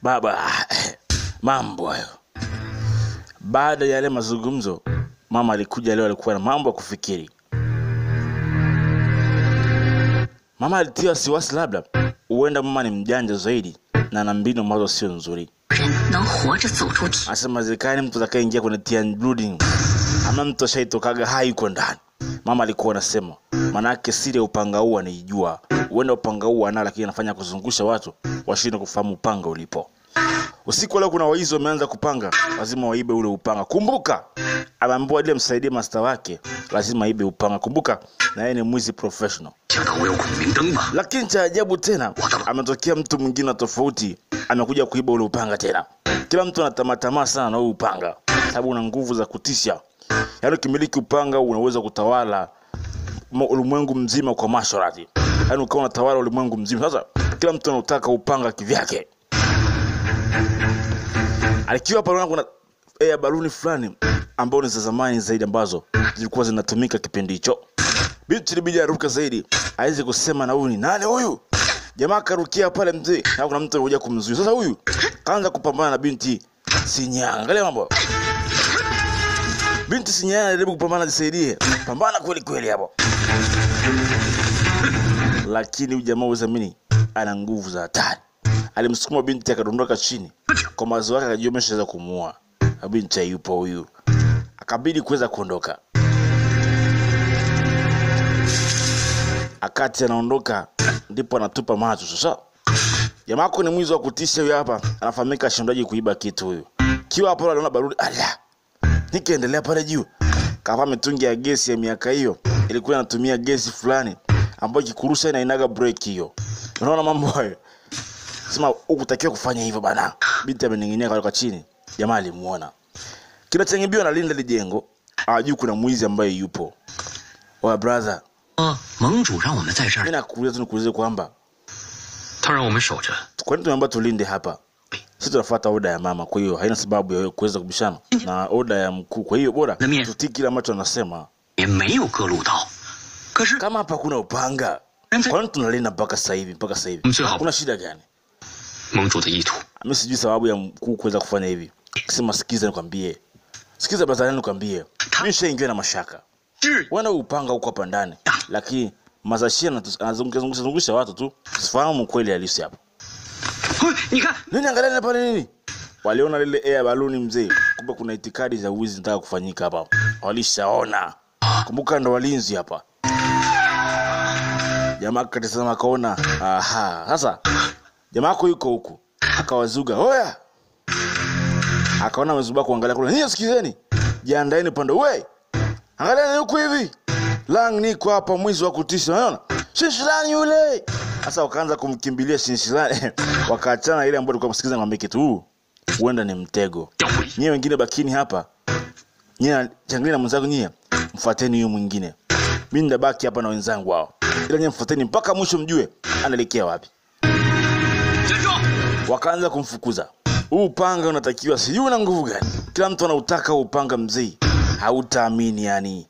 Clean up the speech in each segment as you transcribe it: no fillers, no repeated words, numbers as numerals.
Baba, mambo hayo. Baada ya yale mazungumzo, mama alikuja leo, alikuwa na mambo ya kufikiri. Mama alitia wasiwasi, labda huenda mama ni mjanja zaidi na ana mbinu ambazo sio nzuri. Asema zikani mtu atakayeingia kwenye Tian Building ama mtu ashaitokaga hai yuko ndani. Mama alikuwa anasema manake siri ya upanga huu anaijua. Huenda upanga huu ana, lakini anafanya kuzungusha watu washindwe kufahamu upanga ulipo. Usiku leo kuna waizi wameanza kupanga, lazima waibe ule upanga. Kumbuka ameambiwa ile msaidie master wake, lazima aibe upanga. Kumbuka na yeye ni mwizi professional. Lakini cha ajabu tena ametokea mtu mwingine tofauti, amekuja kuiba ule upanga tena. Kila mtu anatamaa sana na huu upanga sababu una nguvu za kutisha. Yaani ukimiliki upanga unaweza kutawala ulimwengu mzima kwa masharti. Yaani ukawa unatawala ulimwengu mzima. Sasa kila mtu anataka upanga kivyake. Alikiwa hapa naona kuna air baluni fulani ambao ni za zamani zaidi ambazo zilikuwa zinatumika kipindi hicho. Binti ilibidi aruka zaidi, aweze kusema na huyu ni nani huyu? Jamaa karukia pale mzee, na kuna mtu anakuja kumzuia. Sasa huyu kaanza kupambana na binti Sinyang. Angalia mambo. Binti Sinyang anajaribu kupambana ajisaidie. Pambana kweli kweli hapo. Lakini huyu jamaa usamini ana nguvu za hatari. Alimsukuma binti akadondoka chini. Kwa mawazo yake akajua ameshaweza kumuua. Binti yupo huyu. Akabidi kuweza kuondoka. Akati anaondoka ndipo anatupa macho sasa. Jamaa ni mwizi wa kutisha huyu hapa, anafahamika shindaji kuiba kitu huyu. Kiwa hapo aliona barudi, ala. Nikiendelea pale juu, kavaa mitungi ya gesi ya miaka hiyo, ilikuwa inatumia gesi fulani ambayo ikikurusha inainaga break hiyo. Unaona mambo hayo? Sema hukutakiwa kufanya hivyo bana. Binti ameninginia kutoka chini. Jamaa alimuona. Kila chengebio analinda ile jengo, hajui kuna mwizi ambaye yupo. Oya brother, mimi nakuuliza tu nikuulize kwamba kwa nini tunaomba tulinde hapa? Sisi tunafuata oda ya mama, kwa hiyo haina sababu ya wewe kuweza kubishana na oda ya mkuu. Kwa hiyo bora tutii kile ambacho anasema. Kama hapa kuna upanga, kwa nini tunalinda mpaka sasa hivi? Mpaka sasa hivi kuna shida gani? Mimi sijui sababu ya mkuu kuweza kufanya hivi. Sema sikiza nikwambie. Sikiza brother, nikwambie. Mimi nishaingia na mashaka. Wana upanga huko hapa ndani, lakini Masashi anazungusha watu tu. Sifahamu kweli halisi hapo. Nini angalia pale nini? Waliona lile air balloon mzee. Kumbe kuna itikadi za wizi zinataka kufanyika hapa. Walishaona. Kumbuka ndo walinzi hapa. Jamaa akatazama akaona, aha. Sasa jamaa yako yuko huku. Akawazuga, "Oya!" Akaona amezuba kuangalia kule. "Nyinyi sikizeni. Jiandaeni pande. We! Angalia huku hivi. Lang niko hapa mwizi wa kutisha, unaona? Shinshilani yule." Sasa wakaanza kumkimbilia Shinshilani. Wakaachana ile ambayo tulikuwa kusikiza ngombe kitu huu. Huenda ni mtego. Nyie wengine bakini hapa. Nyie changilia na mwenzangu nyie. Mfuateni huyo mwingine. Mimi ndabaki hapa na wenzangu hao. Ila nyie mfuateni mpaka mwisho mjue anaelekea wapi. Wakaanza kumfukuza. Huu upanga unatakiwa sijui una nguvu gani. Kila mtu anautaka upanga mzee. Hautaamini yani.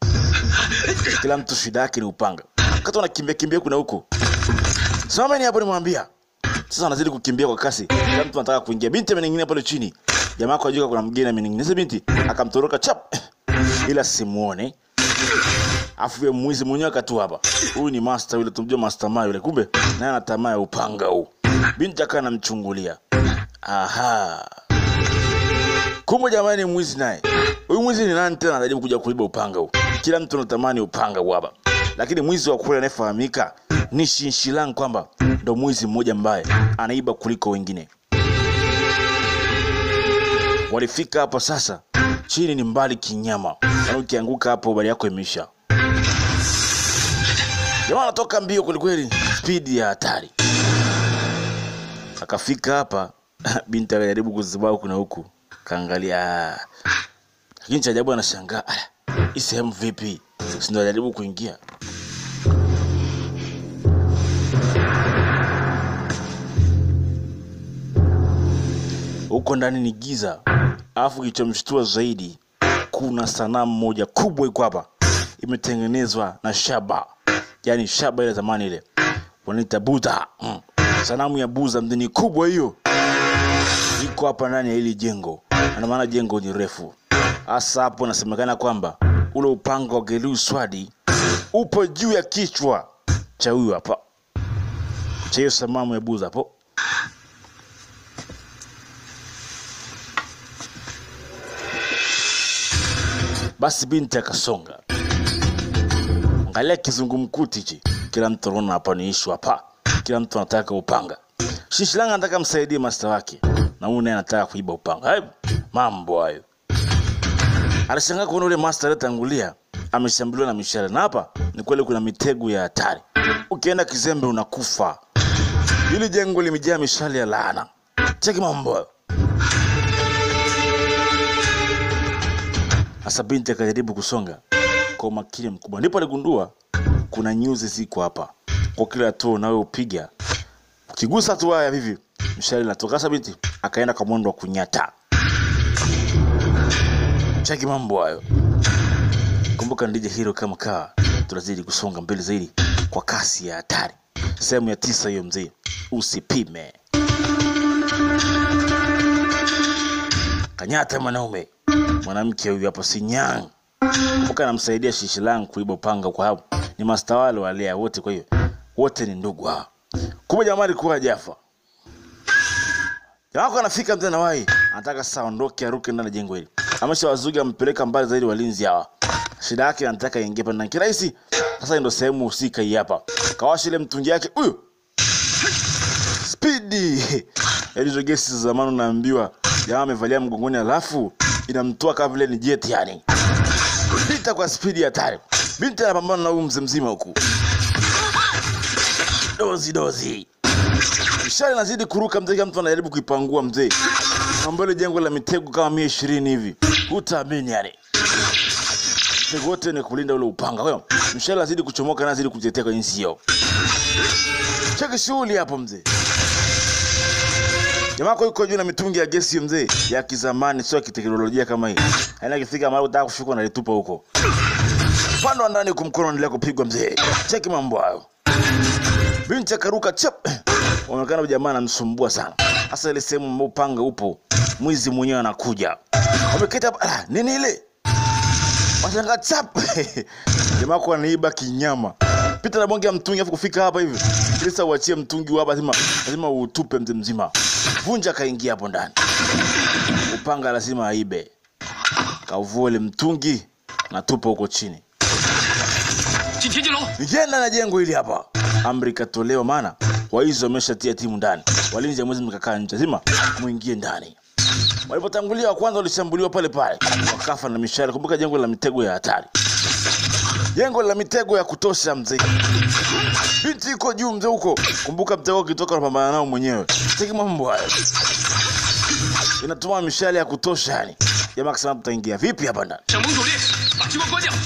Kila mtu shida yake ni upanga. Wakati anakimbia kimbia kuna huko. Simameni hapo nimwambia. Sasa anazidi kukimbia kwa kasi. Kila mtu anataka kuingia. Binti ameninginia pale chini. Jamaa kwa jua kuna mgeni ameninginia binti, akamtoroka chap. Ila simuone. Afu yeye mwizi mwenyewe akatu hapa. Huyu ni master yule, tumjua master mai yule. Kumbe naye ana tamaa ya upanga huu. Binti akawa anamchungulia. Aha. Kumbe jamani mwizi naye. Huyu mwizi ni nani tena anajaribu kuja kuiba upanga huu? Kila mtu anatamani upanga huu hapa. Lakini mwizi wa kweli anayefahamika ni Shinshilang kwamba ndo mwizi mmoja ambaye anaiba kuliko wengine. Walifika hapa sasa, chini ni mbali kinyama. Yaani ukianguka hapo bali yako imeisha. Jamaa anatoka mbio kweli kweli, speed ya hatari. Akafika hapa, binti akajaribu kuzibao kuna huku. Kaangalia. Lakini cha ajabu anashangaa, hii sehemu vipi? Si ndio anajaribu kuingia. Huko ndani ni giza. Alafu kilichomshtua zaidi, kuna sanamu moja kubwa iko hapa. Imetengenezwa na shaba. Yaani shaba ile zamani ile. Wanaita Buddha. Sanamu ya Buddha mdini kubwa hiyo. Iko hapa ndani ya hili jengo. Na maana jengo ni refu. Hasa hapo nasemekana kwamba ule upanga wa Gelu Swadi upo juu ya kichwa cha huyu hapa. Cha hiyo samamu ya Buza hapo. Basi binti akasonga. Angalia kizungumkuti hichi. Kila mtu anaona hapa ni issue hapa. Kila mtu anataka upanga. Shishlanga anataka msaidie master wake. Na huyu naye anataka kuiba upanga. Hebu mambo hayo. Alishangaa kuona yule master aliyetangulia ameshambuliwa na mishale. Na hapa ni kweli kuna mitego ya hatari. Ukienda kizembe unakufa. Hili jengo limejaa mishale ya laana. Cheki mambo hayo. Asa binti akajaribu kusonga kwa umakini mkubwa. Ndipo aligundua kuna nyuzi ziko hapa. Kwa kila hatua unayopiga, ukigusa tu haya hivi, mshale inatoka. Sasa binti akaenda kwa mwendo wa kunyata. Cheki mambo hayo. Kumbuka ndije hero kama kaa, tunazidi kusonga mbele zaidi kwa kasi ya hatari. Sehemu ya 9 hiyo mzee. Usipime. Kanyata mwanaume. Mwanamke huyu hapo si nyang. Kumbuka anamsaidia Shishilang kuiba upanga kwa hapo. Ni master wale walea wote, kwa hiyo wote ni ndugu hao. Kumbe jamaa alikuwa hajafa. Jamaa anafika mzee na wai, anataka sasa aondoke aruke ndani ya jengo hili. Ameshawazuga ampeleka mbali zaidi walinzi hawa. Shida yake anataka ingie pale ndani kirahisi. Sasa ndio sehemu husika hii hapa. Kawashi ile mtungi yake huyu. Speedy. Hizo gesi za zamani unaambiwa jamaa amevalia mgongoni alafu inamtoa kama vile ni jet yani. Pita kwa speed ya hatari. Binti anapambana na huyu mzee mzima huku. Dozi dozi. Mshale inazidi kuruka mzee, kama mtu anajaribu kuipangua mzee. Mbele jengo la mitego kama 120 hivi. Hutaamini yani. Mitego wote ni kulinda ule upanga. Kwa hiyo mshale anazidi kuchomoka na anazidi kutetea kwenye nchi yao. Cheki shughuli hapo mzee. Jamaa yuko juu na mitungi ya gesi mzee ya kizamani, sio ya kiteknolojia kama hii. Haina kifika mahali unataka kushuka na litupa huko. Upande wa ndani kumkono endelea kupigwa mzee. Cheki mambo hayo. Binti akaruka chap. Wanaonekana jamaa anamsumbua sana. Hasa ile sehemu ambapo upanga upo, mwizi mwenyewe anakuja. Wameketa hapa, nini ile? Washangaa chap. Jamaa kwa anaiba kinyama. Pita na bonge ya mtungi afu kufika hapa hivi. Sasa uachie mtungi hapa, lazima utupe mzee mzima. Vunja kaingia hapo ndani. Upanga lazima aibe. Kauvue ile mtungi na tupa huko chini. Nijenda na jengo hili hapa. Amri katolewa maana waizi wameshatia timu ndani. Walinzi ya mwezi mkakaa nje. Lazima muingie ndani. Walipotangulia wa kwanza walishambuliwa pale pale. Wakafa na mishale. Kumbuka jengo la mitego ya hatari. Jengo la mitego ya kutosha mzee. Binti iko juu mzee huko. Kumbuka mtego ukitoka unapambana nao mwenyewe. Cheki mambo hayo. Inatuma mishale ya kutosha yani. Jamaa akasema tutaingia vipi hapa ndani?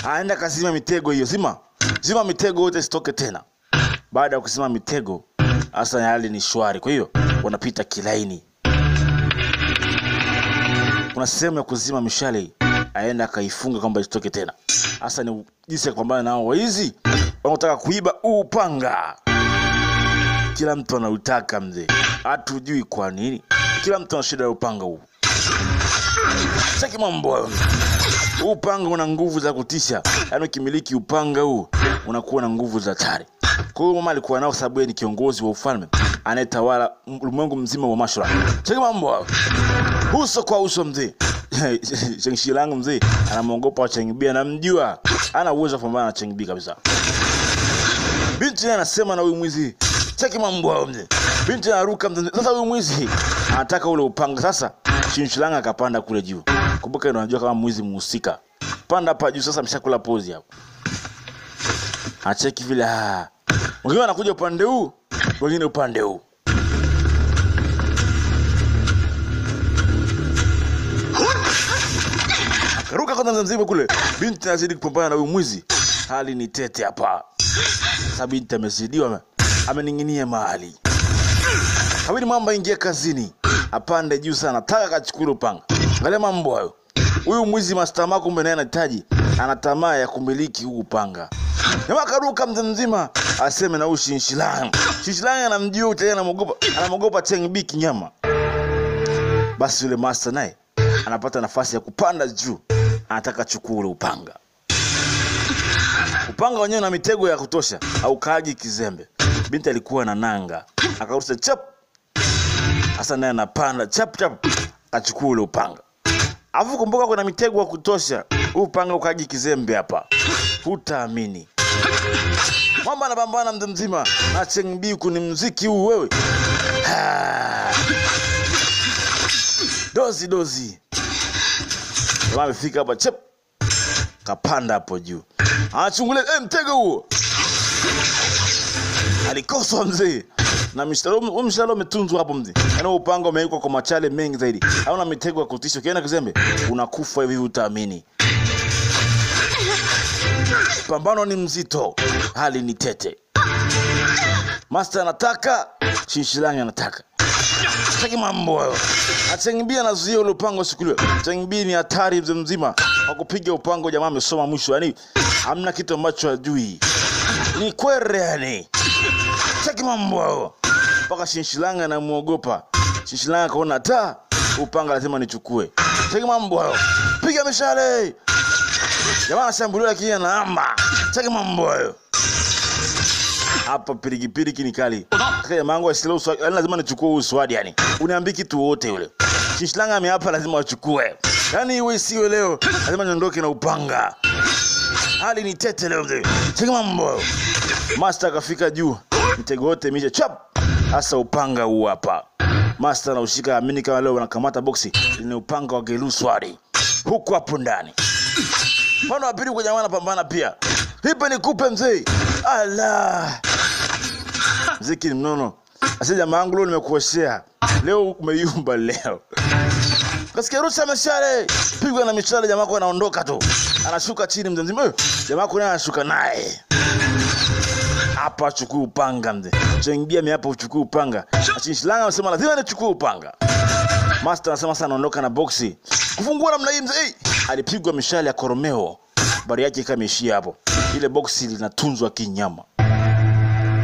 Aenda kazima mitego hiyo. Zima. Zima mitego yote isitoke tena. Baada ya kuzima mitego, hasa hali ni shwari. Kwa hiyo wanapita kilaini. Kuna sehemu ya kuzima mishale, aenda akaifunga kwamba isitoke tena. Hasa ni jinsi ya kupambana nao waizi wanaotaka kuiba upanga. Kila mtu anautaka mzee. Hatujui kwa nini. Kila mtu ana shida ya upanga huu. Cheki mambo hayo. Upanga una nguvu za kutisha. Yaani ukimiliki upanga huu unakuwa na nguvu za hatari. Kwa hiyo mama alikuwa nao sababu yeye ni kiongozi wa ufalme anayetawala ulimwengu mzima wa Mashura. Cheki mambo hayo. Uso kwa uso mzee. Sheng mzee anamuogopa Cheng Bi, anamjua. Ana uwezo wa kupambana na Cheng Bi kabisa. Binti anasema na huyu mwizi. Cheki mambo hayo mzee. Binti anaruka mzee. Sasa huyu mwizi anataka ule upanga. Sasa Shinshilanga akapanda kule juu. Kumbuka unajua kama mwizi mhusika. Panda hapa juu sasa mshakula pozi hapo. Acheki vile. Wengine wanakuja upande huu, wengine upande huu. Karuka kwanza mzima kule. Binti anazidi kupambana na huyu mwizi. Hali ni tete hapa. Sasa binti amezidiwa, ameninginia mahali. Hawini mamba ingia kazini. Apande juu sana, taka kachukue upanga. Angalia mambo hayo. Huyu mwizi master mako kumbe naye anahitaji, ana tamaa ya kumiliki huu upanga. Jamaa karuka mzee mzima aseme na huyu Shinshilang. Shinshilang anamjua tena, anamuogopa. Anamuogopa Cheng Bi kinyama. Basi yule master naye anapata nafasi ya kupanda juu, anataka chukua ule upanga. Upanga wenyewe na mitego ya kutosha, au kaji kizembe. Binti alikuwa na nanga, akarusha chap. Sasa naye anapanda chap chap, akachukua ule upanga. Alafu kumbuka kuna mitego ya kutosha. Huu upanga ukaji kizembe hapa. Hutaamini. Mama anapambana mtu mzima na Cheng Bi, ni muziki huu wewe. Dozi dozi. Jamaa amefika hapa chap. Kapanda hapo juu. Anachungulia mtego huo. Alikoswa mzee. Na mshalo umetunzwa hapo mzee. Yaani upanga umewekwa kwa machale mengi zaidi. Hauna mitego ya kutisha. Ukienda kizembe unakufa hivi, utaamini. Pambano ni mzito, hali ni tete. Master anataka, Shishilangi anataka. Sitaki mambo hayo. Cheng Bi anazuia ule upango usichukuliwe. Cheng Bi ni hatari mzee mzima. Kwa kupiga upango jamaa amesoma mwisho. Yaani hamna kitu ambacho hajui. Ni kwere yani. Sitaki mambo hayo. Mpaka Shishilangi anamuogopa. Shishilangi akaona ta upanga lazima nichukue. Sitaki mambo hayo. Piga mishale. Jamaa anashambulia lakini anaamba. Sitaki mambo hayo. Hapa piriki ni kali. Kaka jamaa wangu asile uswadi, yani lazima nichukue uswadi yani. Uniambie kitu wote yule. Shishlanga ameapa lazima achukue. Yaani iwe siwe leo, lazima niondoke na upanga. Hali ni tete leo mzee. Sitaki mambo. Master akafika juu. Mtego wote imeisha chap. Sasa upanga huu hapa. Master anaushika, amini kama leo wanakamata boxi ni upanga wa Geluswadi. Huku hapo ndani. Pano wa pili kwa jamaa anapambana pia. Hipe nikupe mzee. Allah. Mziki ni mnono. Asa jamaa wangu leo nimekuoshea. Leo umeyumba leo. Kasikia rusha mishale. Pigwa na mishale, jamaa wako anaondoka tu. Anashuka chini mzee mzima. Jamaa wako naye anashuka naye. Hapa chukua upanga mzee. Cheng Bi ameapa uchukue upanga. Shishlanga anasema lazima nichukue upanga. Master anasema sana anaondoka na boxi. Kufungua namna hii mzee. Alipigwa mishale ya koromeo. Bari yake kama imeishia hapo. Ile boxi linatunzwa kinyama.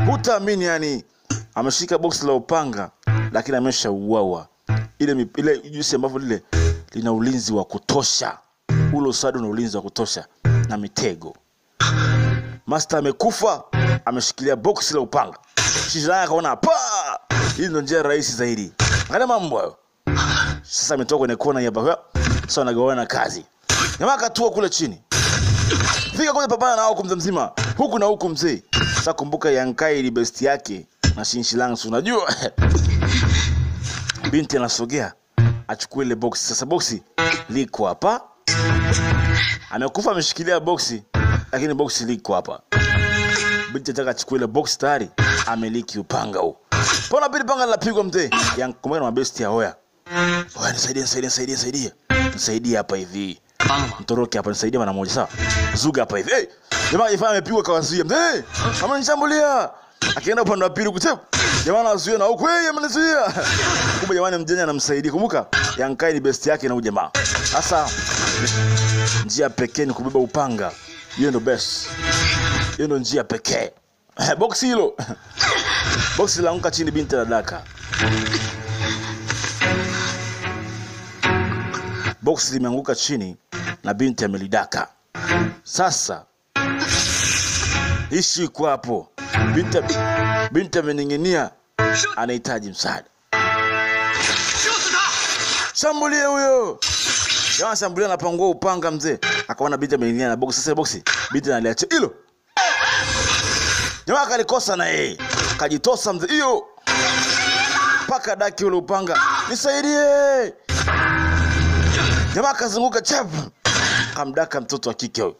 Hutaamini yani, ameshika boxi la upanga lakini ameshauawa. Ile jinsi ambavyo lile lina ulinzi wa kutosha. Ule usado na ulinzi wa kutosha na mitego. Master amekufa, ameshikilia boxi la upanga. Shishlanga akaona pa, hii ndio njia rahisi zaidi. Angalia mambo hayo. Sasa ametoka kwenye kona ya baba. Sasa anagawana kazi. Jamaa akatua kule chini. Fika kule pambana na hao mzee mzima. Huku na huku mzee. Sasa kumbuka Yankai ni best yake na Shishlanga, unajua. Binti anasogea achukue ile box. Sasa boxi liko hapa. Amekufa ameshikilia boxi, lakini boxi liko hapa. Binti anataka achukue ile box, tayari ameliki upanga huu. Pona pili panga linapigwa mzee. Yankumbuka na mabest ya hoya. Hoya nisaidie nisaidie nisaidie nisaidie. Nisaidie hapa hivi. Mtoroke hapa nisaidie mara moja sawa. Zuga hapa hivi. Hey, jamaa ifanya amepigwa kawazuia. Mzee, amenishambulia. Akaenda upande wa pili kutepu. Jamaa anazuia na huku, hey, amenizuia. Kumbe jamani mjenya anamsaidia. Kumbuka Yankai ni best yake na huyu jamaa. Sasa njia pekee ni kubeba upanga. Hiyo ndio best. Hiyo ndio njia pekee. Box hilo. Box laanguka chini, binti anadaka. Box limeanguka chini na binti amelidaka. Sasa ishi kwa hapo. Binti ameninginia, anahitaji msaada. Shambulie huyo. Jamaa shambulia anapangua upanga mzee. Akaona binti ameninginia na box. Sasa box binti analiacha hilo. Jamaa akalikosa na yeye. Kajitosa mzee hiyo. Paka daki ule upanga. Nisaidie. Jamaa akazunguka chap. Kamdaka mtoto wa kike huyo.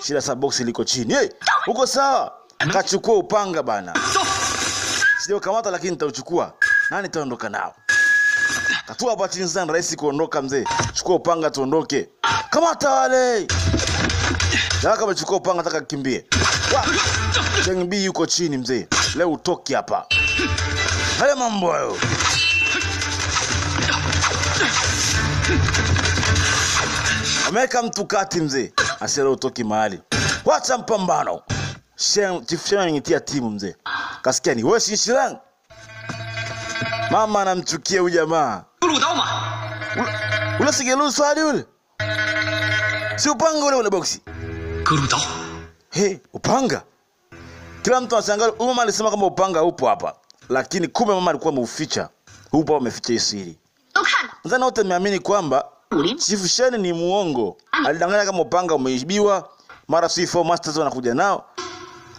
Shida sasa box liko chini. Hey, uko sawa? Kachukua upanga bana. Sijakamata lakini nitauchukua. Nani taondoka nao? Katua hapa chini sana, rahisi kuondoka mzee. Chukua upanga tuondoke. Kamata wale. Jamaa kama chukua upanga nataka kimbie. Cheng Bi yuko chini mzee. Leo utoki hapa. Haya mambo hayo. Ameweka mtu kati mzee. Asile utoki mahali. Wacha mpambano. Chief Shen anaingia timu mzee. Kasikia ni wewe Shishilang. Mama anamchukia huyu jamaa. Ule sigelu swali ule. Si upanga ule ule boksi. 割路刀， He, upanga. Kila mtu anashangaa, huyu mama alisema kama upanga upo hapa. Lakini kumbe mama alikuwa ameuficha. Upo ameficha hii siri. 都看到 Nadhani wote mmeamini kwamba 武林 Chifu Sheni ni muongo. Alidanganya kama upanga umeibiwa, mara si four masters wanakuja nao.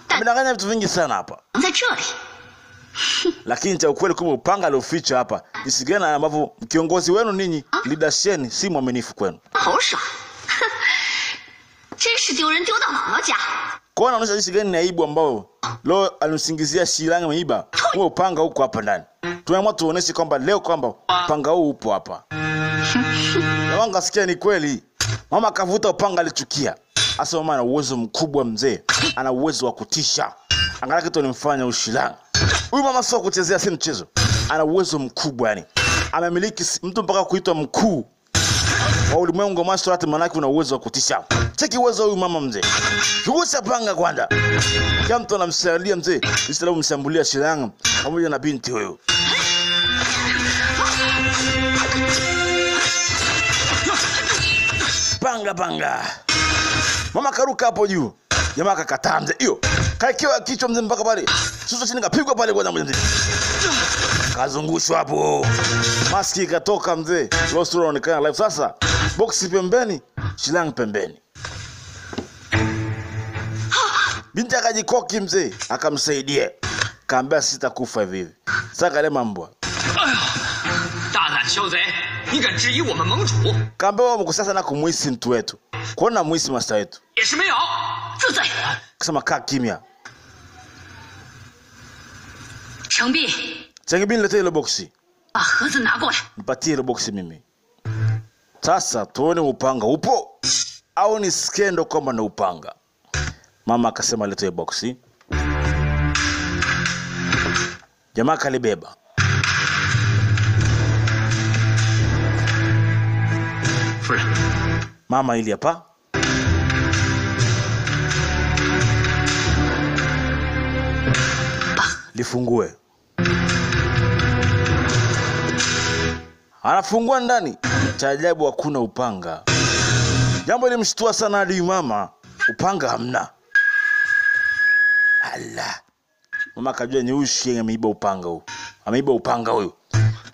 Amedanganya vitu vingi sana hapa. 在这里， Lakini cha ukweli kumbe upanga alioficha hapa. Jinsi gani ambavyo kiongozi wenu ninyi leader Sheni si mwaminifu kwenu. 好耍，哼，真是丢人丢到姥姥家。 Kwa hiyo anaonyesha jinsi gani ni aibu ambayo leo alimsingizia Shilang ameiba huo upanga huko hapa ndani. Tumeamua tuoneshe kwamba leo kwamba upanga huu upo hapa. Na wanga sikia ni kweli. Mama akavuta upanga alichukia. Asa mama ana uwezo mkubwa mzee. Ana uwezo wa kutisha. Angalia kitu alimfanya Ushilang. Huyu mama sio kuchezea, si mchezo. Ana uwezo mkubwa yani. Amemiliki mtu mpaka kuitwa mkuu wa ulimwengu wa martial art, manake una uwezo wa kutisha. Cheki uwezo wa huyu mama mzee. Shugusha panga kwanza. Kila mtu anamshalia mzee. Jinsi alivyomshambulia Shilang pamoja na binti huyu. Panga panga. Mama karuka hapo juu. Jamaa akakataa mzee. Hiyo. Kaekewa kichwa mzee mpaka pale. Sasa chini kapigwa pale kwa mzee. Kazungushwa hapo. Maski ikatoka mzee. Leo sura inaonekana live sasa. Boksi pembeni, Shilang pembeni. Binti akajikoki mzee, akamsaidia. Kaambia sitakufa hivi hivi. Sasa kale mambo. 哎呀，大胆小贼，你敢质疑我们盟主， Kaambia wewe umekosea sana kumuhisi mtu wetu. Kwa nini unamuhisi master wetu? 也是没有。 住嘴！ Kasema kaa kimya. 程璧， Changibi niletee ile boksi. 把盒子拿过来。 Nipatie ile boksi mimi. Sasa tuone upanga upo au ni skendo kwamba na upanga. Mama akasema lete boksi. Jamaa kalibeba. 夫人， Mama ili hapa. Lifungue. Anafungua ndani. Cha ajabu hakuna upanga. Jambo limshtua sana hadi mama. Upanga hamna. Ala. Mama akajua ni huyu shenge ameiba upanga huu. Ameiba upanga huyu.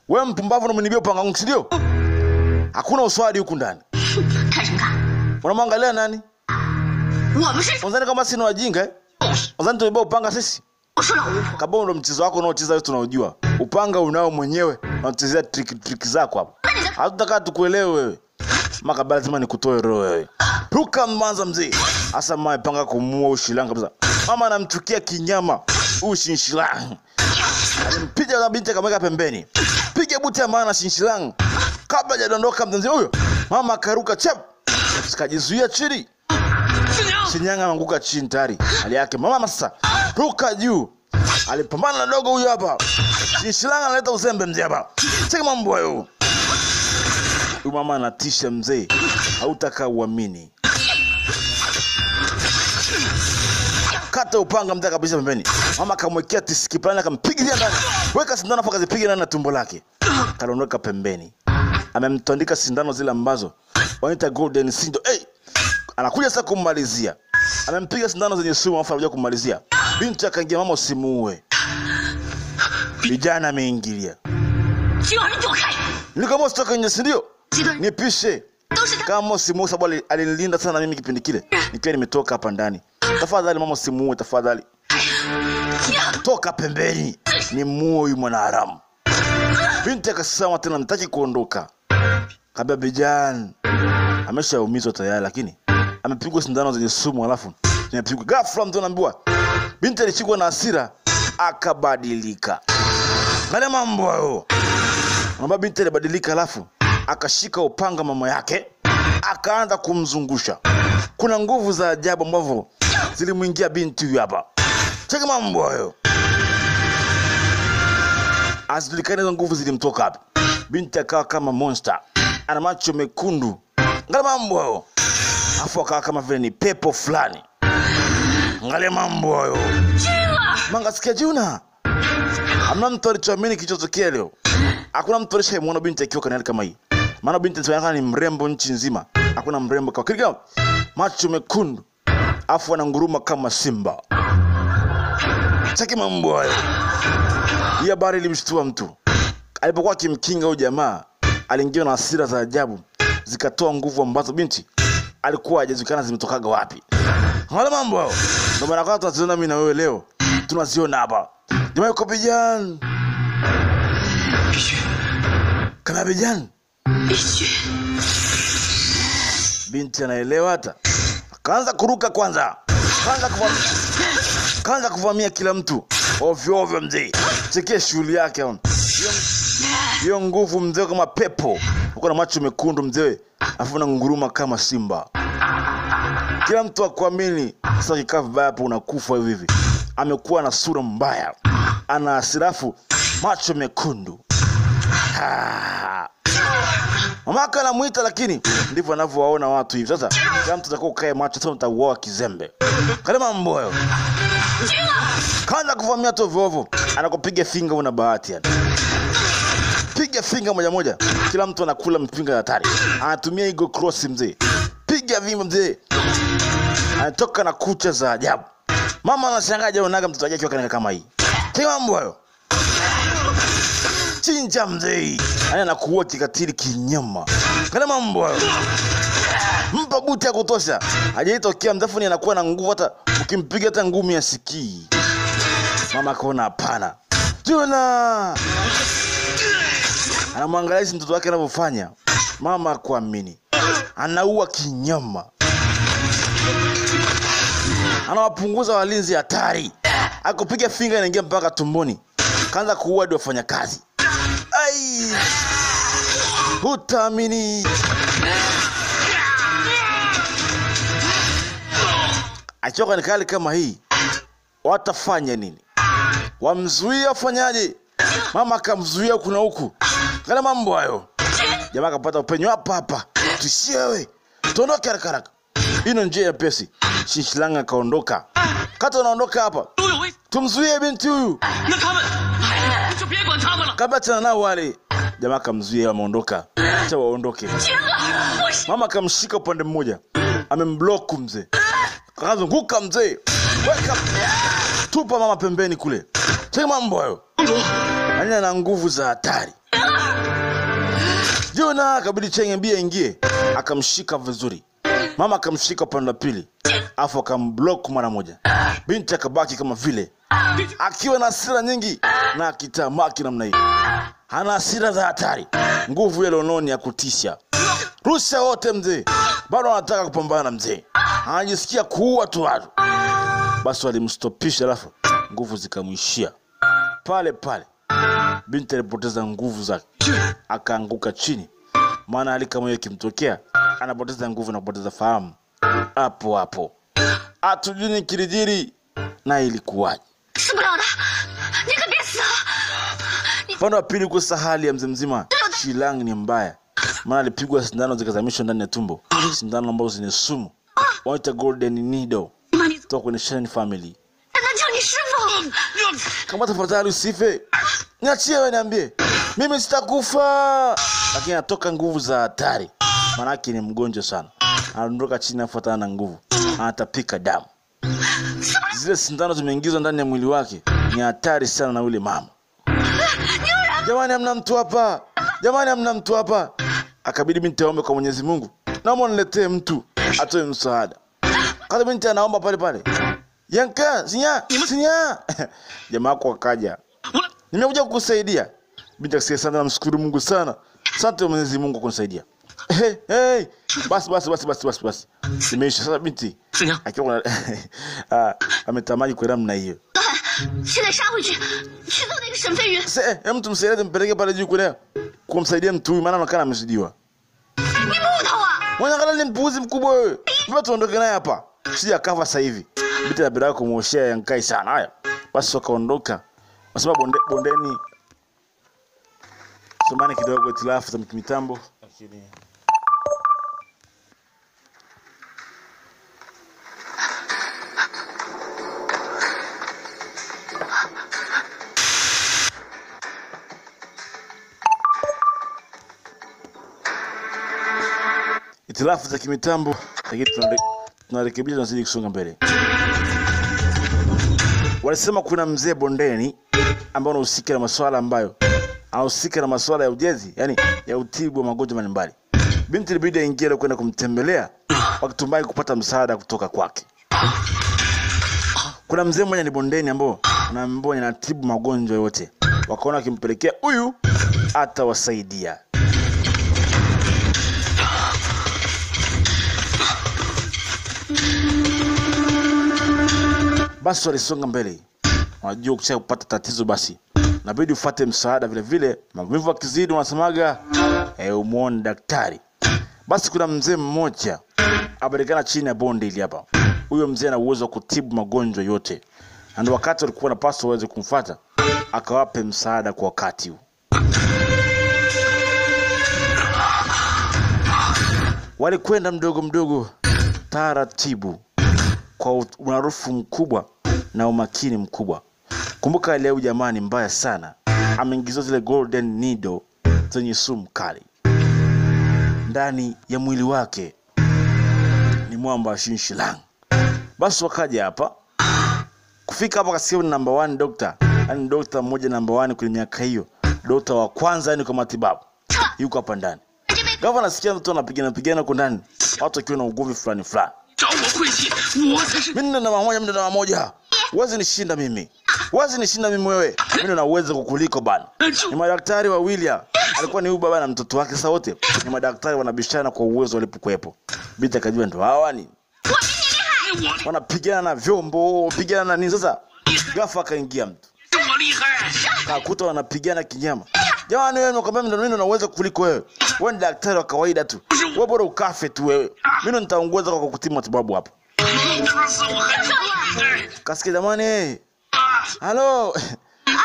Wewe mpumbavu unamnibia upanga wangu, si ndio? Hakuna uswadi huku ndani. 看什么看？ Unamwangalia nani? 我们是 Unadhani kama sisi ni wajinga eh? Unadhani tumeiba upanga sisi? 我说老巫婆， Kabao ndo mchezo wako unaocheza wewe tunaujua. Upanga unao mwenyewe, unachezea trick trick zako hapo. Hatutaka tukuelewe wewe. Makabala lazima nikutoe roho wewe. Ruka mwanza mzee. Hasa mama panga kumuua Ushilang kabisa. Mama anamchukia kinyama. Ushinshilang. Alimpiga na binti akamweka pembeni. Piga buti ya maana Shinshilang. Kabla hajadondoka mzee huyo, mama akaruka chap. Sikajizuia chini. 四娘， Shinyanga anguka chini tayari. Hali yake mama sasa ruka juu. Alipambana na dogo huyu hapa. Shinshilang analeta uzembe mzee hapa. Cheki mambo hayo. Huyu mama anatisha mzee. Hautaka uamini. Kata upanga mzee kabisa pembeni. Mama akamwekea tisiki fulani akampigilia ndani. Weka sindano afu akazipiga ndani na tumbo lake. Kalondoka pembeni. Amemtandika sindano zile ambazo wanaita golden syndrome. Hey! Anakuja sasa kummalizia. Amempiga sindano zenye sumu afu anakuja kummalizia. Binti akaingia, mama usimuue. Vijana ameingilia. 居然躲开！ Nilikama usitoke nje, si ndio? 这段 Nipishe. 都是他 Kama usimuue sababu alinilinda sana mimi kipindi kile. Nikiwa nimetoka hapa ndani. Tafadhali mama usimuue tafadhali. 呀 Toka pembeni. Ni muue huyu mwanaharamu. Binti akasema tena mtaki kuondoka. Kabla vijana ameshaumizwa tayari lakini amepigwa sindano zenye sumu alafu zimepigwa ghafla. Mtu anaambiwa binti alishikwa na hasira akabadilika. Angalia mambo hayo. Mama binti alibadilika alafu akashika upanga mama yake akaanza kumzungusha. Kuna nguvu za ajabu ambavyo zilimuingia binti huyu hapa. Cheki mambo hayo. Asijulikane hizo nguvu zilimtoka wapi. Binti akawa kama monster. Ana macho mekundu. Angalia mambo hayo. Afu akawa kama vile ni pepo fulani. Angalia mambo hayo. Manga sikia Juna. Hamna mtu alichoamini kilichotokea leo. Hakuna mtu alishayemuona binti akiwa kanali kama hii. Maana binti anaonekana ni mrembo nchi nzima. Hakuna mrembo kama kile, macho mekundu, afu ananguruma kama simba. Cheki mambo hayo. Hii habari ilimshtua mtu. Alipokuwa akimkinga huyu jamaa, aliingiwa na hasira za ajabu, zikatoa nguvu ambazo binti alikuwa hajajulikana zimetokaga wapi. Wala mambo hayo. Ndio maana kwa tunaziona mimi na wewe leo, tunaziona hapa. Jamaa yuko Bijan. Kama Bijan. Binti anaelewa hata. Akaanza kuruka kwanza. Kaanza kuvamia kila mtu. Ovyo ovyo mzee. Chekia shughuli yake. Hiyo nguvu mzee kama pepo. Uko na macho mekundu mzee, afu na nguruma kama simba. Kila mtu akuamini. Sasa kikaa vibaya hapo unakufa hivi hivi. Amekuwa na sura mbaya. Ana hasirafu, macho mekundu. Mamaka anamuita, lakini ndivyo anavyowaona watu hivi. Sasa kila mtu atakuwa ukae macho, sasa utauoa kizembe. Kale mambo hayo. Kaanza kuvamia tu ovyo ovyo. Anakupiga finga, una bahati yani. Piga finga moja moja. Kila mtu anakula mpinga hatari. Anatumia eagle cross mzee. Piga vimba mzee. Anatoka na kucha za ajabu. Mama anashangaa hajaonaga mtoto wake akiwa kama hii. Kile mambo hayo. Chinja mzee. Ana anakuua kikatili kinyama. Kale mambo hayo. Mpa buti ya kutosha. Hajaitokea mdafu ni anakuwa na nguvu, hata ukimpiga hata ngumi asikii. Mama akaona hapana. Juna. Anamwangalia mtoto wake anavyofanya. Mama hakuamini. Anaua kinyama. Anawapunguza walinzi hatari. Akupiga finga inaingia mpaka tumboni. Kaanza kuua hadi wafanyakazi. Ai! Hutaamini. Achoka ni kali kama hii. Watafanya nini? Wamzuia wafanyaje? Mama akamzuia kuna huku. Kana mambo hayo. Jamaa akapata upenyo hapa hapa. Tuishie wewe. Tuondoke haraka haraka. Ino njia ya pesi. Shishilanga akaondoka. Kata anaondoka hapa. Tumzuie binti huyu. Kabla tena nao wale. Jamaa akamzuia, ameondoka. Acha waondoke. Mama akamshika upande mmoja. Amemblock mzee. Akazunguka mzee. Weka. Tupa mama pembeni kule. Cheki mambo hayo. Ana na nguvu za hatari. Jona akabidi Chenge mbia ingie. Akamshika vizuri. Mama akamshika upande wa pili. Afu akamblock mara moja. Binti akabaki kama vile akiwa na hasira nyingi na akitamaki namna hii. Ana hasira za hatari. Nguvu ya lononi ya kutisha. Rusha wote mzee. Bado anataka kupambana mzee. Anajisikia kuua tu watu. Basi walimstopisha, alafu nguvu zikamwishia. Pale pale binti alipoteza nguvu zake. Akaanguka chini. Maana hali kama hiyo ikimtokea, anapoteza nguvu na kupoteza fahamu hapo hapo. Hatujui kilijiri na ilikuwaje. Upande wa pili kwa hali ya mzee mzima, Shilang ni mbaya. Maana alipigwa sindano zikazamishwa ndani ya tumbo. Sindano ambazo zina sumu. Waita golden needle. Kutoka kwenye Shen family. Kama tafadhali usife. Niachie wewe niambie. Mimi sitakufa. Lakini anatoka nguvu za hatari. Maana ni mgonjwa sana. Anaondoka chini afuatana na nguvu. Anatapika damu. Zile sindano zimeingizwa ndani ya mwili wake. Ni hatari sana na yule mama. Jamani hamna mtu hapa. Jamani hamna mtu hapa. Akabidi binti aombe kwa Mwenyezi Mungu. Naomba niletee mtu atoe msaada. Kata binti anaomba pale pale. Yanka, sinya, sinya. Jamaa wako akaja. Nimekuja kukusaidia. Binti akasikia sana, namshukuru Mungu sana. Asante Mwenyezi Mungu kunisaidia. Hey, hey. Basi basi basi basi basi basi. Nimeisha sasa binti. Akiwa ametamani kwa namna hiyo. Sasa mtu msaidie mpeleke pale juu kule. Kumsaidia mtu huyu maana anaonekana amezidiwa. Mwana ni mpuzi mkubwa wewe. Mbona tuondoke naye hapa? Sija kafa sasa hivi. Binti anapenda kumuoshea Yankai sana. Haya. Basi wakaondoka. Kwa sababu bondeni somani kidogo itilafu za mitambo lakini Itilafu za kimitambo, lakini tunarekebisha, tunazidi kusonga mbele. Walisema kuna mzee bondeni ambao anahusika na masuala ambayo anahusika na masuala ya ujenzi, yani ya utibu wa magonjwa mbalimbali. Binti ilibidi aingie leo kwenda kumtembelea, wakitumai kupata msaada kutoka kwake. Kuna mzee mmoja ni bondeni ambao anaambiwa anatibu magonjwa yote. Wakaona akimpelekea huyu atawasaidia. Basi walisonga mbele. Unajua ukisha kupata tatizo basi inabidi ufuate msaada vile vile. Maumivu yakizidi unasemaga umuone daktari. Basi kuna mzee mmoja apatikana chini ya bonde hili hapa. Huyo mzee ana uwezo wa kutibu magonjwa yote. Na ndio wakati walikuwa wanapaswa waweze kumfuata akawape msaada kwa wakati huu. Walikwenda mdogo mdogo taratibu kwa umaarufu mkubwa na umakini mkubwa. Kumbuka leo jamani mbaya sana. Ameingizwa zile golden needle zenye sumu kali ndani ya mwili wake. Ni mwamba wa Shinshilang. Basi wakaja hapa. Kufika hapa kasikia ni number 1 doctor. Yaani doctor mmoja number 1 kwenye miaka hiyo. Doctor wa kwanza yani kwa matibabu. Yuko hapa ndani. Gava nasikia mtu anapigana pigana huko ndani. Watu wakiwa na ugomvi fulani fulani. Mimi nina moja, mimi nina moja. Huwezi nishinda mimi. Huwezi nishinda mimi wewe. Mimi nina uwezo kukuliko bana. Ni madaktari wawili hapa. Alikuwa ni huyu baba na mtoto wake, sasa wote ni madaktari wanabishana kwa uwezo walipokuepo. Binti akajua ndo hawa ni. Wanapigana na vyombo, pigana na nini sasa? Ghafla akaingia mtu. Akakuta wanapigana kinyama. Jamani wewe nimekwambia mimi nina uwezo kuliko wewe. Wewe ni daktari wa kawaida tu. Wewe bora ukafe tu wewe. Mimi nitaongoza kwa kukutibu matibabu hapa. Kasikia jamani. Halo.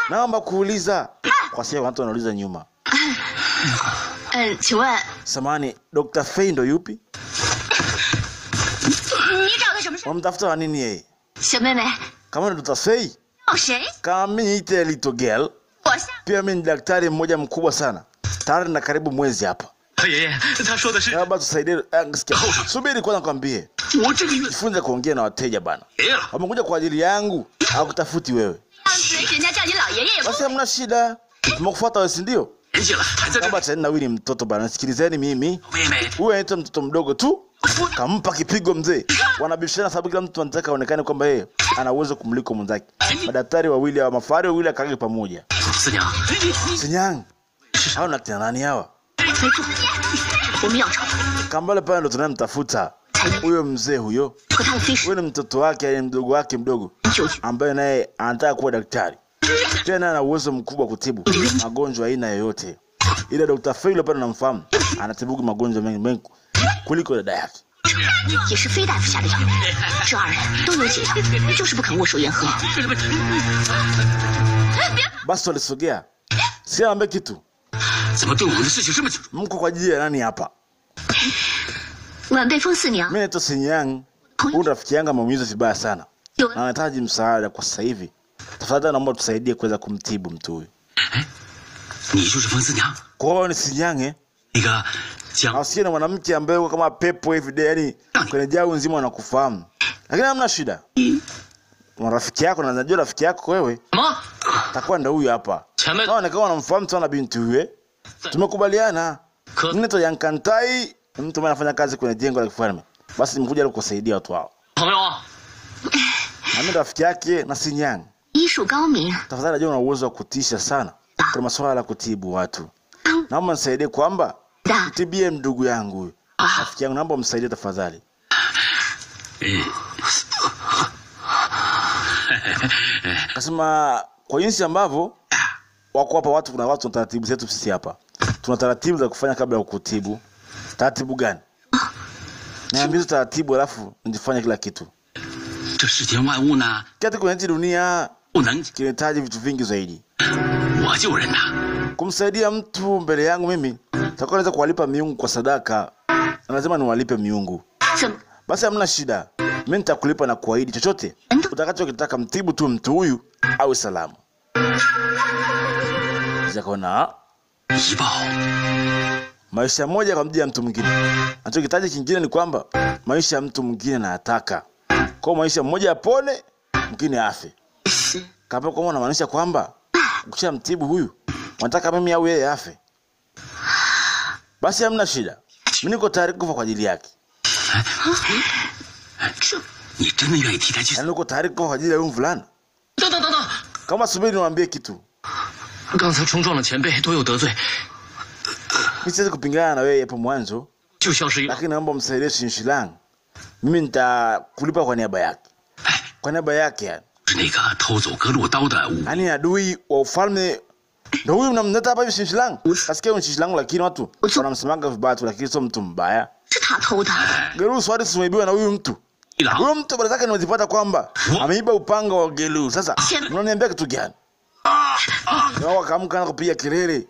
Naomba kuuliza. Kwa sababu watu wanauliza nyuma. Samani, Dr. Fei ndo yupi? Wamtafuta wa nini yeye? Kama ni Dr. Fei? Kama mimi niite little girl. Pia mimi ni daktari mmoja mkubwa sana. Tayari na karibu mwezi hapa. Baba tusaidie. Subiri kwanza nikwambie. Jifunze kuongea na wateja bana. Wamekuja kwa ajili yangu, hawakutafuti wewe. Basi hamna shida. Tumekufuata wewe si ndio? Baba tena huyu ni mtoto bana. Sikilizeni mimi. Huyu anaitwa mtoto mdogo tu. Kampa kipigo mzee. Wanabishana sababu kila mtu anataka aonekane kwamba yeye ana uwezo kumliko mwenzake. Madaktari wawili hawa, mafahari wawili akakaa pamoja. Sinyang. Hao na kina nani hawa? Kambale pale ndo tunamtafuta. Huyo mzee huyo. Huyo ni mtoto wake, yaani mdogo wake mdogo ambaye naye anataka kuwa daktari. Tena ana uwezo mkubwa kutibu magonjwa aina yoyote. Ila Dr. Fei pale namfahamu, anatibu magonjwa mengi mengi kuliko dada yake. Basi walisogea. Sikia ambe kitu. Mko kwa ajili ya nani hapa? Mimi naitwa Sinyang. Huyu rafiki yangu ameumizwa vibaya sana. Anahitaji msaada kwa sasa hivi. Tafadhali naomba tusaidie kuweza kumtibu mtu huyu. Kwa hiyo ni Sinyang eh? Asiye na mwanamke ambaye yuko kama pepo hivi day, yani kwenye jau nzima anakufahamu. Lakini hamna shida. Rafiki yako na najua rafiki yako wewe. Takuwa ndio huyu hapa. Naona kama anamfahamu sana binti huyu. Tumekubaliana. Mimi naitwa Yankantai, mtu ambaye anafanya kazi kwenye jengo la kifalme. Basi nimekuja leo kusaidia watu hao. Na mimi rafiki yake na Sinyang. Tafadhali najua una uwezo wa kutisha sana kwa masuala ya kutibu watu. Naomba nisaidie kwamba mtibie ndugu yangu huyu. Rafiki yangu naomba msaidie tafadhali. Kasema kwa jinsi ambavyo wako hapa watu, kuna watu na taratibu zetu sisi hapa. Tuna taratibu za kufanya kabla ya kutibu. Taratibu gani? Niambie taratibu alafu nifanye kila kitu. Kitu kwenye dunia kinahitaji vitu vingi zaidi. Kumsaidia mtu mbele yangu mimi, nitakuwa naweza kuwalipa miungu kwa sadaka. Na lazima niwalipe miungu. Basi hamna shida. Mimi nitakulipa na kuahidi chochote utakachokitaka, mtibu tu mtu huyu awe salama. Zakaona Maisha moja kwa mjia mtu mwingine. Anachokitaji kingine ni kwamba maisha ya mtu mwingine anataka. Kwa maisha mmoja apone, mwingine afe. Kama kwa unamaanisha kwamba ukishamtibu huyu, unataka mimi au yeye afe? Basi hamna shida. Mimi niko tayari kufa kwa ajili yake. Niko tayari kufa kwa ajili ya huyu mvulana. Kama subiri niwaambie kitu. Mimi siwezi kupingana na wewe hapo mwanzo. Lakini naomba msaidie Shinshilang. Mimi nitakulipa kwa niaba yake. Kwa niaba yake yani. Yaani adui wa ufalme ndio huyu mnamleta hapa hivi Shinshilang. Nasikia huyu Shinshilang lakini watu wanamsemanga vibaya tu, lakini sio mtu mbaya. Gelu swali simeibiwa na huyu mtu. Huyu mtu habari zake nimezipata kwamba ameiba upanga wa Gelu. Sasa mnaniambia kitu gani? Na wakaamka na kupiga kelele.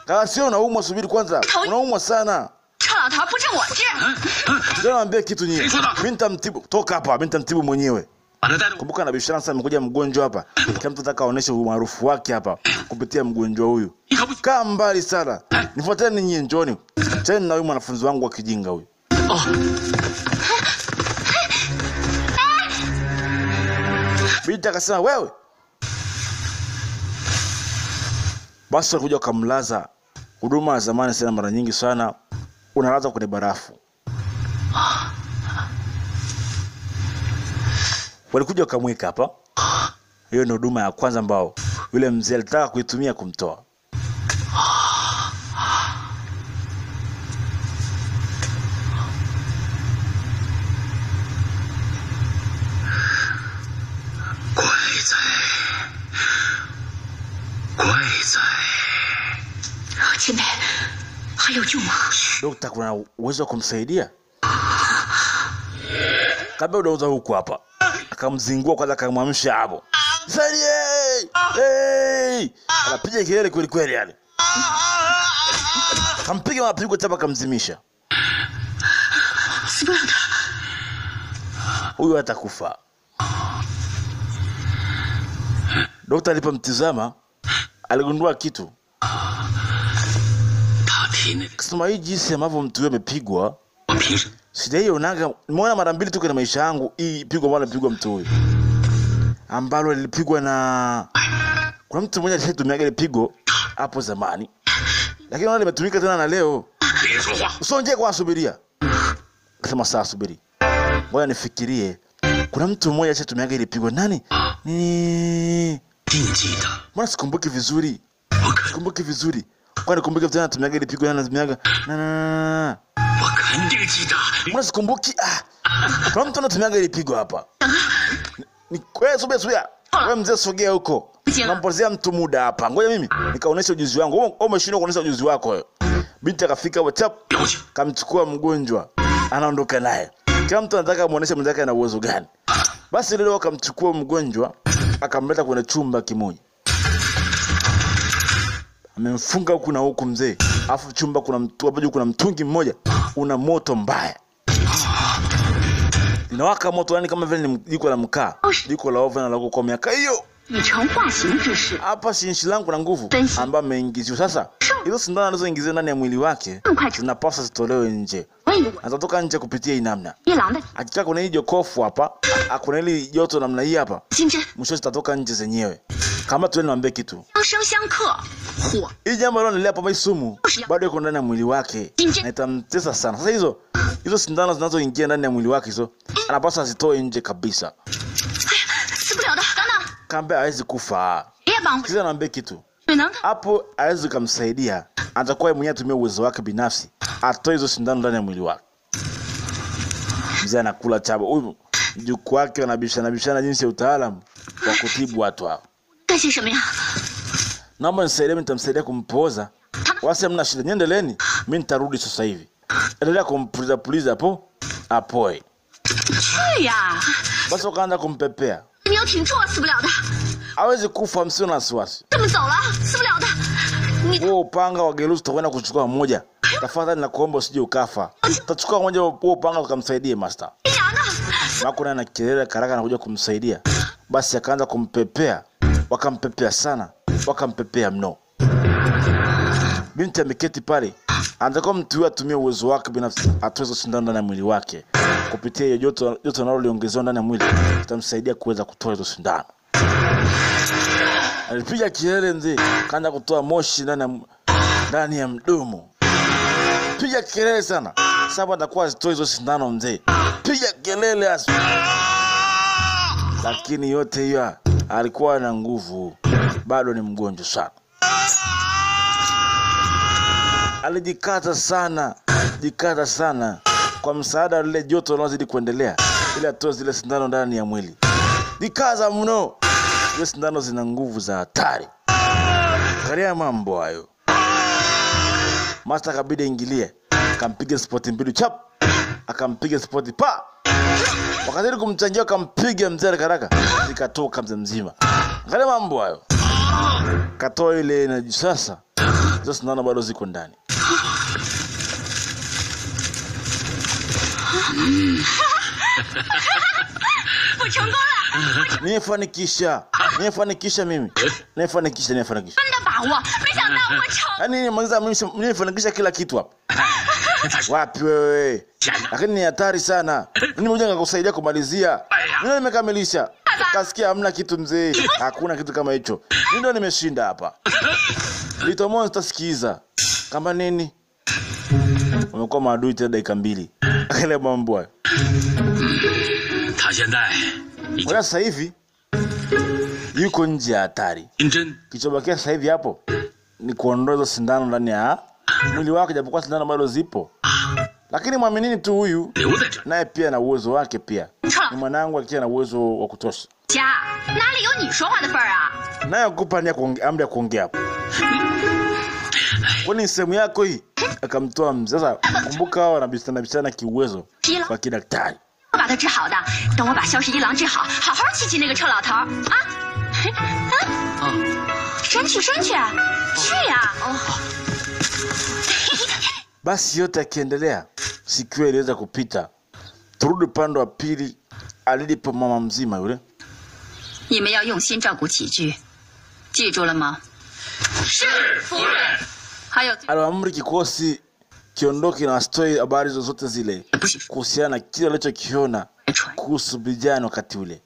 Kama sio unaumwa subiri kwanza. Unaumwa sana. Ndio naambia kitu nyinyi. Mimi nitamtibu. Toka hapa, mimi nitamtibu mwenyewe. Kumbuka na Bishara sasa amekuja mgonjwa hapa. Kila mtu anataka aoneshe umaarufu wake hapa kupitia mgonjwa huyu. Kaa mbali sana. Nifuateni nyinyi njoni. Tena na huyu mwanafunzi wangu wa kijinga huyu. Binti akasema wewe. Basi alikuja akamlaza. Huduma ya zamani sana mara nyingi sana unalaza kwenye barafu. Walikuja wakamweka hapa. Hiyo ni huduma ya kwanza ambao yule mzee alitaka kuitumia kumtoa. Dokta, kuna uwezo wa kumsaidia? Kabla unauza huku hapa. Akamzingua kwanza akamwamsha hapo. Saidie! Hey! Anapiga kelele kweli kweli yani. Akampiga mapigo tapa akamzimisha. Huyu atakufa. Dokta alipomtizama aligundua kitu. Kusema hii jinsi ambavyo mtu huyo amepigwa, sijaionaga, nimeona mara mbili tu kwenye maisha yangu hii pigo ambalo alipigwa mtu huyu. Ambalo lilipigwa na kuna mtu mmoja alishatumia ile pigo hapo zamani. Lakini naona limetumika tena na leo. Usonje kwa subiria. Akasema sasa subiri. Ngoja nifikirie. Kuna mtu mmoja alishatumia ile pigo nani? Ni mbona sikumbuki vizuri. Sikumbuki vizuri. Kwa nikumbuke tena anatumia ile pigo na anatumia na mbona sikumbuki. Kuna mtu anatumia ile pigo hapa. Ni wewe subia subia. Wewe mzee sogea huko. Nampozea mtu muda hapa. Ngoja mimi nikaonesha ujuzi wangu. Wewe umeshindwa kuonesha ujuzi wako wewe. Binti akafika WhatsApp kamchukua mgonjwa. Anaondoka naye. Kila mtu anataka muoneshe mwenzake ana uwezo gani. Basi leo akamchukua mgonjwa akamleta kwenye chumba kimoja. Amemfunga huku na huku mzee. Alafu chumba kuna mtu hapo juu kuna mtungi mmoja una moto mbaya. Inawaka moto yani kama vile ni jiko la mkaa, jiko la oven la kwa miaka hiyo. Hapa Shinshilang kuna nguvu ambayo ameingiziwa. Sasa hizo sindano alizoingizia ndani ya mwili wake zinapaswa zitolewe nje. Anatoka nje kupitia hii namna. Akitaka kuna hii jokofu hapa, kuna hili joto namna hii hapa. Mwisho zitatoka nje zenyewe. Kama tu niwaambie kitu. Hii jambo leo nilea hapa sumu bado iko ndani ya mwili wake na itamtesa sana. Sasa hizo sindano zinazoingia ndani ya mwili wake hizo anapaswa azitoe nje kabisa. Kambe hawezi kufa. Sasa naambia kitu. Hapo hawezi kumsaidia. Atakuwa mwenyewe atumie uwezo wake binafsi atoe hizo sindano ndani ya mwili wake. Mzee anakula chabo. Huyu mjukuu wake anabishana bishana jinsi ya utaalamu wa kutibu watu hao. Naomba nisaidie, mimi nitamsaidia kumpoza. Wasi hamna shida, niendeleeni. Mimi nitarudi sasa hivi. Endelea kumpuliza puliza hapo. Apoe. Basi wakaanza kumpepea. Hawezi kufa, msio na wasiwasi. Huo upanga wa Gelusi tutakwenda kuchukua mmoja. Tafadhali nakuomba usije ukafa. Tutachukua mmoja huo upanga ukamsaidie master. Makuna na kelele karaka anakuja kumsaidia. Basi akaanza kumpepea. Wakampepea sana, wakampepea mno. Binti ameketi pale, Anatakiwa mtu huyu atumie uwezo wake binafsi, atoe hizo sindano ndani ya mwili wake. Kupitia hiyo joto analoliongezewa ndani ya mwili, itamsaidia kuweza kutoa hizo sindano. Alipiga kelele mzee, kaanza kutoa moshi ndani ya mdomo. Piga kelele sana. Sababu atakuwa azitoe hizo sindano mzee. Piga kelele asu. Lakini yote hiyo alikuwa na nguvu, bado ni mgonjwa sana. Alijikaza sana, jikaza sana kwa msaada wa lile joto linalozidi kuendelea ili atoe zile sindano ndani ya mwili. Jikaza mno. Zile sindano zina nguvu za hatari. Angalia mambo hayo. Master akabidi aingilie, akampiga spoti mbili chap, akampiga spoti pa. Wakazidi kumchangia akampiga mzee haraka, zikatoka mzee mzima. Angalia mambo hayo. Katoa ile na sasa hizo sindano bado ziko ndani. Nimefanikisha. Nimefanikisha mimi. Nimefanikisha, nimefanikisha. Yaani nimaliza mimi nimefanikisha kila kitu hapa. Wapi wewe? Lakini ni hatari sana. Mimi mmoja nikakusaidia kumalizia. Mimi nimekamilisha. Kasikia hamna kitu mzee. Hakuna kitu kama hicho. Mimi ndio nimeshinda hapa. Little Monster sikiza. Kama nini? Wamekuwa maadui tena dakika 2. Akale mambo hayo. Kwa sasa hivi yuko nje ya hatari. Kilichobakia sasa hivi hapo ni kuondoa sindano ndani ya mwili wake, japokuwa sindano bado zipo. Lakini muaminini tu huyu, naye pia na uwezo wake pia. Ni mwanangu akiwa na uwezo wa kutosha. Naye akupa ni amri ya kuongea hapo. Kwani sehemu yako hii? Akamtoa mzee. Sasa kumbuka hao wanabishana bishana kiuwezo kwa kidaktari. Basi yote akiendelea, siku iliweza kupita. Turudi upande wa pili alipo mama mzima yule. Aliamri kikosi kiondoke na wasitoe habari zozote zile kuhusiana na kile alichokiona kuhusu vijana wakati ule.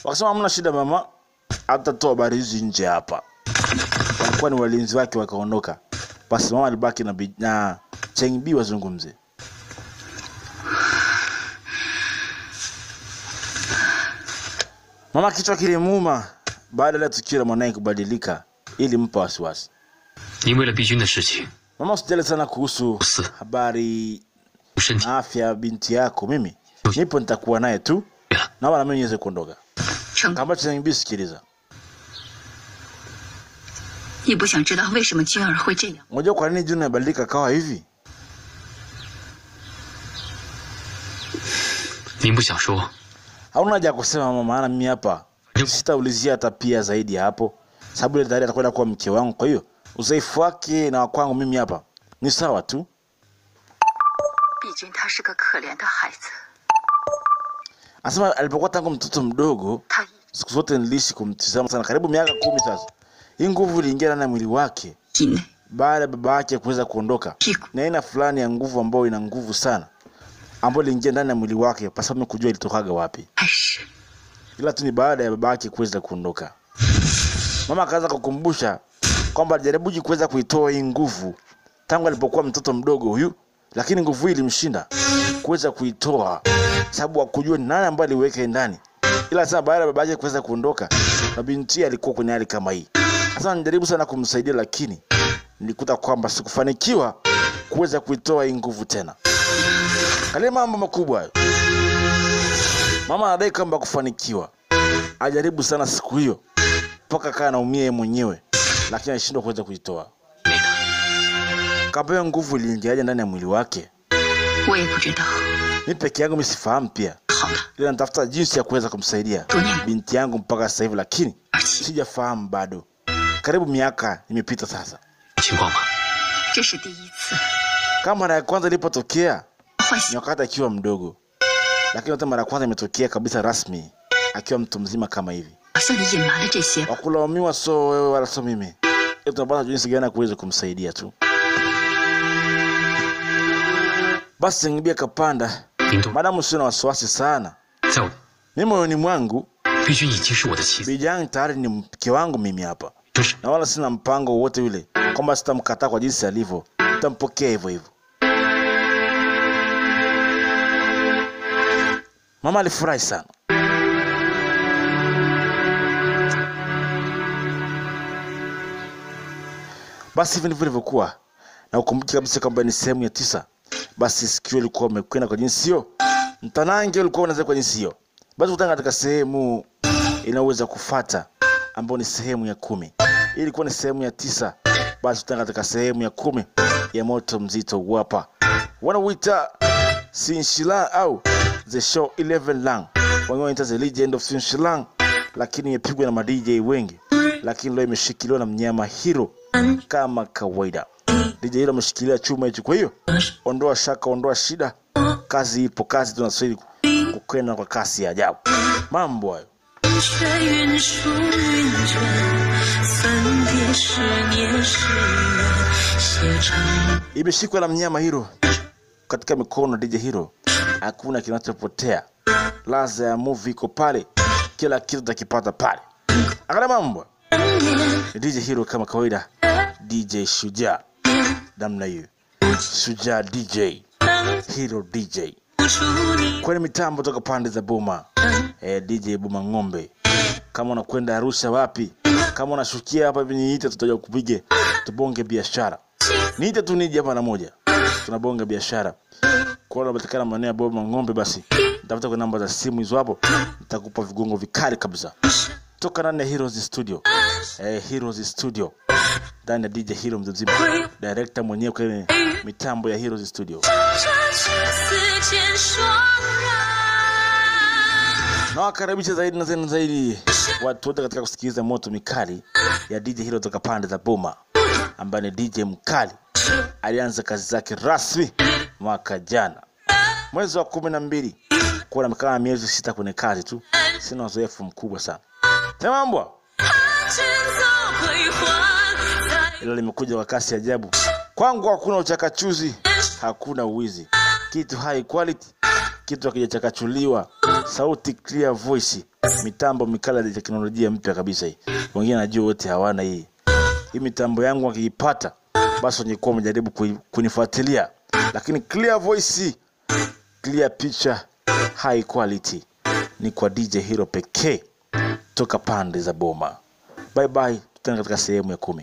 Wakasema hamna shida mama, hatatoa habari hizi nje hapa. Walikuwa ni walinzi wake wakaondoka. Basi mama alibaki na Cheng Bi wazungumze. Mama kichwa kilimuuma baada ya tukio la mwanae kubadilika, ili mpa wasiwasi. Mama usijali sana kuhusu habari afya binti yako, mimi nipo nitakuwa naye tu. Naomba na mimi niweze kuondoka. Kama Cheng Bi sikiliza. Unajua kwa nini June anabadilika kawa hivi? Hauna haja kusema mama, maana mimi hapa sitaulizia hata pia zaidi hapo. Sababu ile tayari atakwenda kuwa mke wangu, kwa hiyo udhaifu wake na kwangu mimi hapa ni sawa tu. Anasema alipokuwa tangu mtoto mdogo, siku zote niliishi kumtizama sana, karibu miaka 10 sasa. Hii nguvu iliingia ndani ya mwili wake baada ya baba yake kuweza kuondoka. Na aina fulani ya nguvu ambayo ina nguvu sana ambayo iliingia ndani ya mwili wake pasipo kujua ilitokaga wapi. Ila tu ni baada ya baba yake kuweza kuondoka. Mama akaanza kukumbusha kwamba alijaribu kuweza kuitoa hii nguvu tangu alipokuwa mtoto mdogo huyu, lakini nguvu hii ilimshinda kuweza kuitoa sababu hakujua ni nani ambaye aliweka ndani. Ila sasa baada ya baba yake kuweza kuondoka, na binti alikuwa kwenye hali kama hii. Sasa nilijaribu sana kumsaidia, lakini nilikuta kwamba sikufanikiwa kuweza kuitoa hii nguvu tena. Kale mambo makubwa hayo. Mama anadai kwamba kufanikiwa. Ajaribu sana siku hiyo mpaka kaa anaumia yeye mwenyewe, lakini alishindwa kuweza kuitoa. Kapewa nguvu iliingiaje ndani ya mwili wake? Mimi peke yangu msifahamu pia. Ila natafuta jinsi ya kuweza kumsaidia binti yangu mpaka sasa hivi, lakini sijafahamu bado. Karibu miaka imepita sasa. Kama mara ya kwanza ilipotokea ni wakati akiwa mdogo, lakini hata mara ya kwanza imetokea kabisa rasmi akiwa mtu mzima kama hivi. Wakulaumiwa so wewe wala so mimi. Tunapata jinsi gani kuweza kumsaidia tu. Basi Zengbi akapanda. Madamu sio na wasiwasi sana. Mimi moyoni mwangu Bijang tayari ni mke wangu mimi hapa. Na wala sina mpango wowote yule kwamba sitamkataa kwa jinsi alivyo. Nitampokea hivyo hivyo. Mama alifurahi sana. Basi hivi ndivyo ilivyokuwa. Na ukumbuke kabisa kwamba ni sehemu ya 9. Basi sikio ilikuwa umekwenda kwa jinsi hiyo. Mtanange ulikuwa unaanza kwa jinsi hiyo. Basi utanga katika sehemu inaweza kufuata ambayo ni sehemu ya 10. Ilikuwa ni sehemu ya 9. Basi utanga katika sehemu ya 10 ya moto mzito wapa. Wanauita Sinshilang au The Show 11 Lang. Wanaoita The Legend of Sinshilang, lakini imepigwa na ma DJ wengi. Lakini leo imeshikiliwa na mnyama Hero kama kawaida. DJ Hero ameshikilia chuma hicho. Kwa hiyo ondoa shaka, ondoa shida. Kazi ipo, kazi tunasubiri kukwenda kwa kasi ya ajabu. Mambo hayo. Imeshikwa na mnyama Hero katika mikono DJ Hero. Hakuna kinachopotea. Laza ya movie iko pale. Kila kitu utakipata pale. Angalia mambo. DJ Hero kama kawaida. DJ Shujaa. Namna hiyo. Shujaa DJ. Hero DJ. Kwenye mitambo toka pande za Boma. DJ Boma Ng'ombe. Kama unakwenda Arusha wapi? Kama unashukia hapa hivi niite, tutaja kupige. Tubonge biashara. Niite tu nije hapa na moja. Tunabonga biashara. Kwa wale wanapatikana maeneo ya Boma Ng'ombe basi nitafuta kwa namba za simu hizo hapo. Nitakupa vigongo vikali kabisa. Toka ndani ya Heroes Studio. Heroes Studio. Ndani ya DJ Hero mzima. Director mwenyewe kwenye mitambo ya Heroes Studio. Na wakaribisha zaidi na zaidi na zaidi watu wote katika kusikiliza moto mikali ya DJ Hero toka pande za Boma, ambaye ni DJ mkali. Alianza kazi zake rasmi mwaka jana mwezi wa 12. Kwa kama miezi 6 kwenye kazi tu. Sina uzoefu mkubwa sana. Tamambwa. Ila limekuja kwa kasi ajabu. Kwangu hakuna uchakachuzi, hakuna uwizi. Kitu high quality, kitu hakijachakachuliwa, sauti clear voice, mitambo mikali ya teknolojia mpya kabisa hii. Wengine najua wote hawana hii. Hii mitambo yangu wakiipata basi wangekuwa wamejaribu kunifuatilia. Lakini clear voice, clear picture, high quality ni kwa DJ Hero pekee toka pande za Boma. Bye bye, tutana katika sehemu ya 10.